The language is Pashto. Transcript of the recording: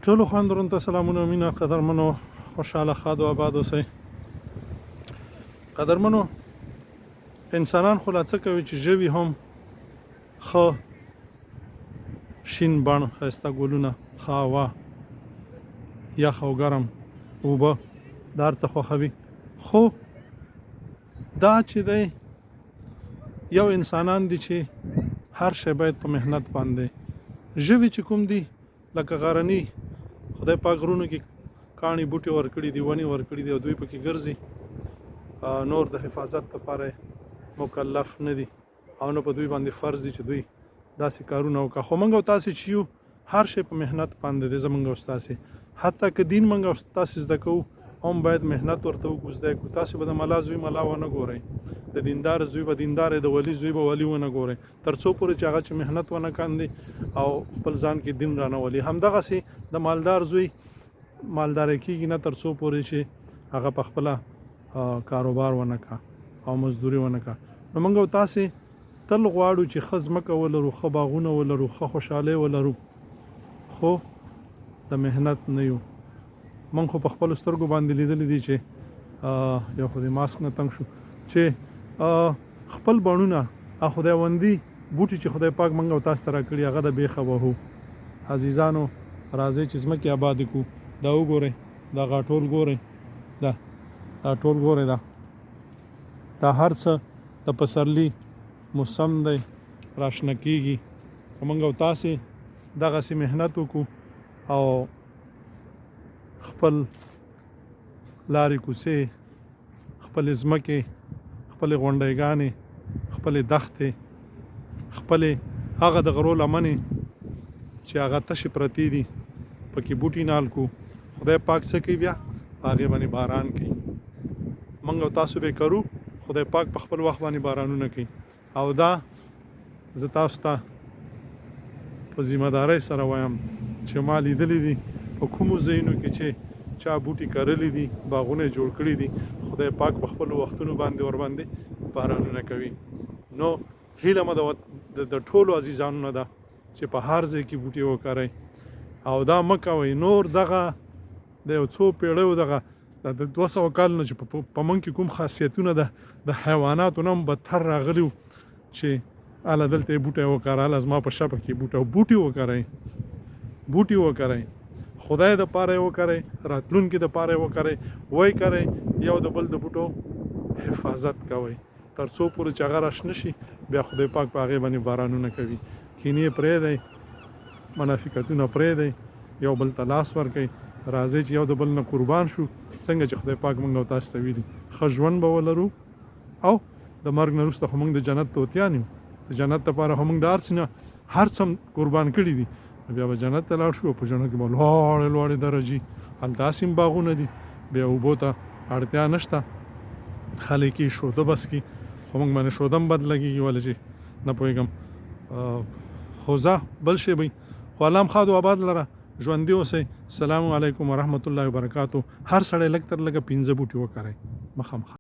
ټولو خويندو ورونو ته سلامونه مینه. قدرمنو، خوشحاله، ښاد او آباد اوسئ. قدرمنو، انسانان خو لا څه کوي چې ژوي هم ښه شین بڼ، ښایسته ګلونه، ښه هوا، یخ او ګرم اوبه، دا هر څه خوښوي. خو دا چې دی یو انسانان دي چې هر شی باید په محنت باندې. ژوي چې کوم دي، لکه غرني، خدای پاک غرونو کې کاڼي بوټي ورکړي دي، ونې ورکړي دي او دوی پکې ګرځي، نور د حفاظت لپاره مکلف نه دي او نه په دوی باندې فرض دي چې دوی داسې کارونه وکړه. خو موږ او تاسې چې یو، هر شی په محنت باندې دی زمونږ او ستاسې. حتی که دین موږ او تاسې زده کوو هم باید محنت ورته وکړو، زده کړو. تاسې به د ملا زوی ملا ونه ګورئ، د دیندار زوی به دیندار، د ولی زوی به ولی ونه ګورئ، تر څو پورې چې هغه چې محنت ونه کاندي او خپل ځان کې دین رانه ولي. همدغسې د مالدار زوی مالدار کیږي نه، تر څو پورې چې هغه په خپله کاروبار ونه کا او مزدوري ونه کا. نو موږ او تاسې تل غواړو چې ښه ځمکه ولرو، ښه باغونه ولرو، ښه خوشحالۍ ولرو، خو د محنت نه یو. موږ خو په خپلو سترګو باندې لیدلي دي چې یو خو د ماسک نه تنګ شو چې خپل بڼونه، خدایوندي بوټي چې خدای پاک موږ او تاسو ته راکړي، هغه د بیخه وهو. عزیزانو، راځئ چې ځمکې آبادې کړو. دا وګورئ، دا غاټول ګورئ، دا ټول ګورئ، دا هر څه د پسرلي موسم دی، راشنه کیږي. که موږ او تاسې دغسې محنت وکړو او خپل لارې کوڅې، خپلې ځمکې، خپلې غونډیګانې، خپلې دښتې، خپلې هغه د غرو لمنې چې هغه تشې پرتې دي، پکې بوټي نال کو، خدای پاک څه کوي؟ بیا په هغې باندې باران کوي. موږ او تاسو به کرو، خدای پاک په خپل وخت باندې بارانونه کوي. او دا زه تاسو ته په ذمه دارۍ سره وایم چې ما لیدلي دي، په کومو ځایونو کې چې چا بوټي کرلي دي، باغونه جوړ کړي دي، خدای پاک په خپلو وختونو باندې ورباندې بارانونه کوي. نو هیله مه د ټولو عزیزانو نه ده چې په هر ځای کې بوټي وکرئ او دا مه کوئ نور دغه د یو څو پیړیو دغه د 200 کال نه چې په موږ کې کوم خاصیتونه ده د حیواناتو نه هم بدتر راغلي وو چې هله دلته یې بوټی وکره، هله زما په شپه کې بوټي وکرئ، بوټي وکرئ، خدای د پاره یې وکرئ، راتلونکي د پاره یې وکرئ، ویې کرئ، یو د بل د بوټو حفاظت کوئ تر څو پورې چې هغه راشنه شي. بیا خدای پاک په هغې باندې بارانونه کوي. کینې پرېږدئ، منافقتونه پرېږدئ، یو بل ته لاس ورکړئ. راځئ چې یو د بل نه قربان شو، څنګه چې خدای پاک موږ او تاسو ته ویلي، ښه ژوند به ولرو او د مرګ نه وروسته خو موږ د جنت طوطیان یو. د جنت لپاره خو موږ د هر څه نه هر څه قربان کړي دي. بیا به جنت ته لاړ شو او په جنت کې به لوړې لوړې درجې، هلته هسې هم باغونه دي، بیا اوبو ته اړتیا نشته. خلک یې شوده بس کړي، خو موږ باندې شوده هم بد لګېږي، ولې چې نه پوهېږم. خو ځه، بل شی به وي. خو الله هم ښاد او آباد لره. ژوندي اوسئ. سلام علیکم ورحمت الله وبرکاتو. هر سړی لږ تر لږه 5 بوټي وکرئ. مخامخ.